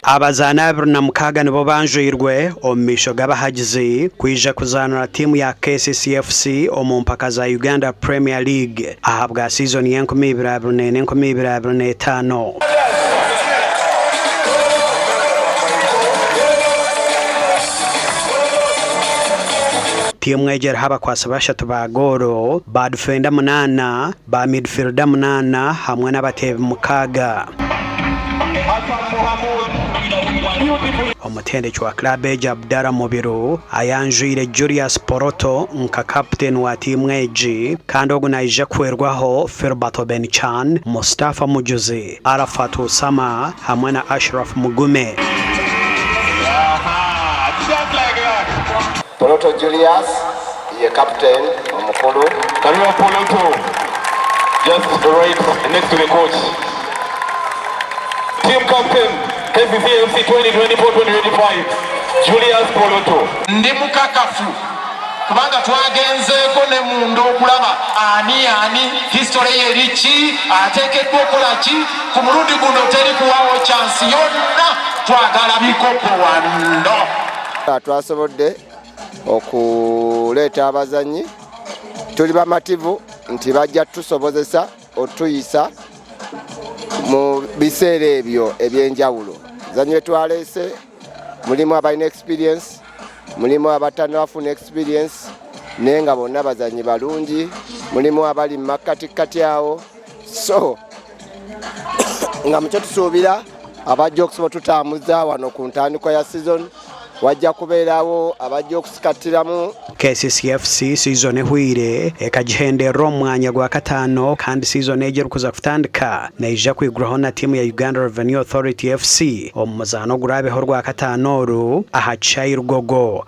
Abazaani 26 nibo banjwirwe omu maisho g'abahagizi kwija kuzaanira tiimu ya KCC FC omu mpaka za Uganda Premier League ahabwa siizoni y'enkumi ibiri 24 2025. Tiimu egi eriho abakwatsi bashatu ba goolo, ba difenda munaana, ba midfielder munaana hamwe n'abateebi mukaaga. Omutendeki wa club egi Abdallah Mubiru ayanjwire Julius Poroto nka kaputeni wa tiimu egi kandi ogu naija kuhwerwaho Philbert Obenchan, Mustafa Mujuzi, Arafat Usama hamwe na Ashraf Mugume. Poroto Julius ye kaputeni omukuru. Karura Poroto just right next to the coach. Team captain KCC FC 2024-2025 Julius Poroto. Ndi mukakafu kubanga twagenzeeko ne munda okulaba ani ani, history ye eri ki, ateekeddwa okukola ki. Ku mulundi guno teri kuwawo chance yonna, twagala bikopo wano. Twasobodde okuleeta abazannyi, tuli bamativu nti bajja tusobozesa otuyisa mu biseera ebyo ebyenjawulo. Abazannyi betwaleese mulimu abalina experience, mulimu abatanafuna experience, naye nga bonna bazannyi balungi, mulimu abali mu makkatikkati awo, so nga mukyo tusuubira abajja okusobola tutambuza wano ku ntandikwa ya season wajja kubeerawo abajja okusikattiramu. KCC FC siizoni ehweire ekagihenderera omu mwanya gwa kataano kandi siizoni egi erikuza kutandika neija kwigurwaho na tiimu ya Uganda Revenue Authority FC omu muzaano oguraabeho Orwakataano oru aha kishaayi Lugogo.